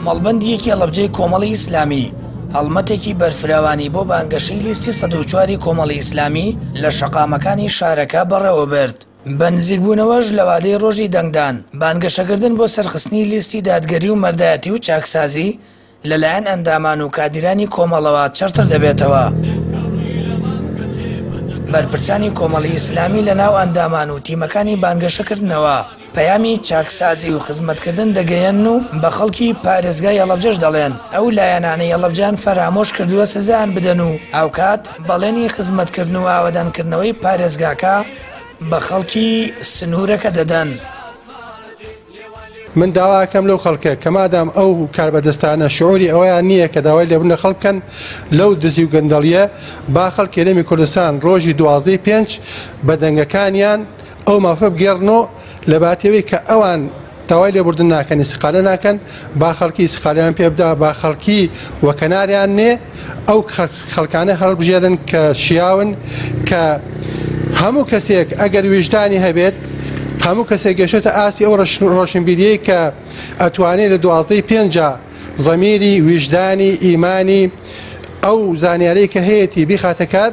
مەڵبەندی یەکی هەڵەبجەی کۆمەڵی ئیسلامی هەڵمەتێکی بەرفراوانی بۆ بانگەشەی لیستی 104 ی کۆمەڵی ئیسلامی لە شەقامەکانی شارەکە بەڕێوەبرد. بە نزیکبوونەوەش لە وادەی ڕۆژی دەنگدان، بانگەشەکردن بۆ سەرخستنی لیستی دادگەری و مەردایەتی و چاکسازی لەلایەن ئەندامان و کادیرانی کۆمەڵەوە چڕتر دەبێتەوە. بەرپرسانی کۆمەڵی ئیسلامی لەناو ئەندامان و تیمەکانی بانگەشەکردنەوە، پەیامی چاکسازی و خزمەتکردن دەگەیەنن و بە خەڵکی پارێزگای هەڵەبجەش دەڵێن، ئەو لایەنانەی هەڵەبجەیان فەرامۆش کردووە سزایان بدەن و هاوکات بەڵێنی خزمەتکردن و ئاوەدانکردنەوەی پارێزگاکە بە خەڵکی سنوورەکە دەدەن. من داوا ئەکەم لەو خەڵکە کە مادام ئەو کاربەدەستانە شعوری ئەوەیان نییە کە داوای لێبوردن لە خەڵک بکەن لەو دزی و گەندەڵیە با خەڵکی هەرێمی کوردستان ڕۆژی دوازدەی پێنج بە دەنگەکانیان ئەو مافە بگێڕنەوە لە باتی ئەوەی کە ئەوان داوای لێبوردن ناکەن ئیستقالە ناکەن با خەڵکی ئیستقالەیان پێ بدا با خەڵکی وەکەناریان نێ ئەو خەڵکانە هەڵبژێرن کە شیاون کە هەموو کەسێک ئەگەر ویژدانی هەبێت هەموو کەسێک گەشتە ئاستی ئەو ڕۆشنبیریەی کە ئەتوانێت لە دوازدەی پێنجا زەمیری ویژدانی ئیمانی ئەو زانیارەی کە هەیەتی بیخاتە کار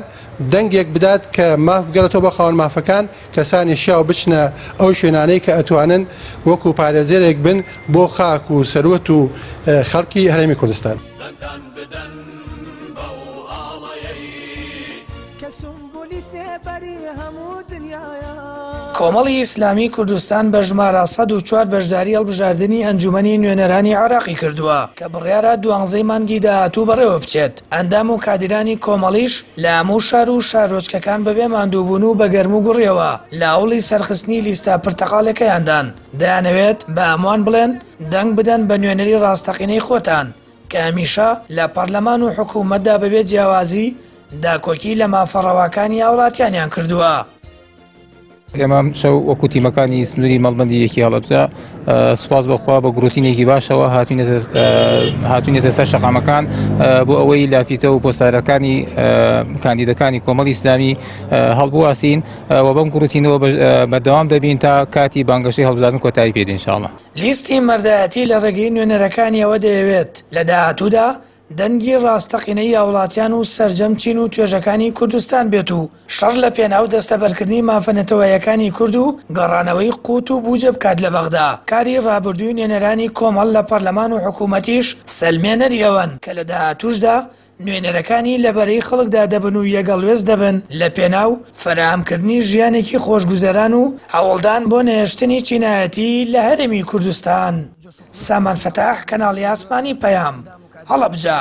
دەنگێک بدات کە ماف بگەڕێتەوە بۆ خاوەن مافەکان کەسانی شیاو بچنە ئەو شوێنانەی کە ئەتوانن وەکو پارێزەرێک بن بۆ خاک و سەروەت و خەڵکی هەرێمی کوردستان. کۆمەڵی ئیسلامی کوردستان بە ژمارە 104 بەشداری هەڵبژاردنی ئەنجومەنی نوێنەرانی عێراقی کردووە کە بڕیارە دوانزەی مانگی داهاتوو بەڕێوە بچێت. ئەندام و کادیرانی کۆمەڵیش لە هەموو شار و شارۆچکەکان بەبێ ماندووبوون و بە گەرم و گوڕیەوە لە هەوڵی سەرخستنی لیستە پرتەقاڵیەکەیاندان، دەیانەوێت بە هەمووان بڵێن دەنگ بدەن بە نوێنەری ڕاستەقینەی خۆتان کە هەمیشە لە پەرلەمان و حکوومەتدا بەبێ جیاوازی داکۆکی لە مافە ڕەواکانی هاوڵاتیانیان کردووە. ئێمە ئەمشەو وەکو تیمەکانی سنووری مەڵبەندی یەکی هەڵەبجە سوپاس بەخوا بە گروتینێکی باشەوە هاتوینەتە سەر شەقامەکان بۆ ئەوەی لافیتە و پۆستارەکانی کاندیدەکانی کۆمەڵی ئیسلامی هەڵبواسین و بەم گروتینەوە بەردەوام دەبین تا کاتی بانگەشەی هەڵبژاردن کۆتایی پێ دێ ان شاء اللە. لیستی مەردایەتی لە ڕێگەی نوێنەرەکانیەوە دەیەوێت لە داهاتوودا دەنگی ڕاستەقینەی هاوڵاتیان و سەرجەم چین و توێژەکانی کوردستان بێت و شەڕ لە پێناو دەستەبەرکردنی مافە نەتەوەیەکانی کورد و گەڕانەوەی قوت و بوجە بکات لە بەغدا. کاری ڕابردووی نوێنەرانی کۆمەڵ لە پەرلەمان و حکومەتیش سەلمێنەری ئەوەن کە لە داهاتووشدا نوێنەرەکانی لە بەرەی خەڵکدا دەبن و یەکهەڵوێست دەبن لە پێناو فەراهەمکردنی ژیانێکی خۆشگوزەران و هەوڵدان بۆ نەهێشتنی چینایەتی لە هەرێمی کوردستان. سامان فەتاح، کەناڵی ئاسمانی پەیام، هەڵەبجە.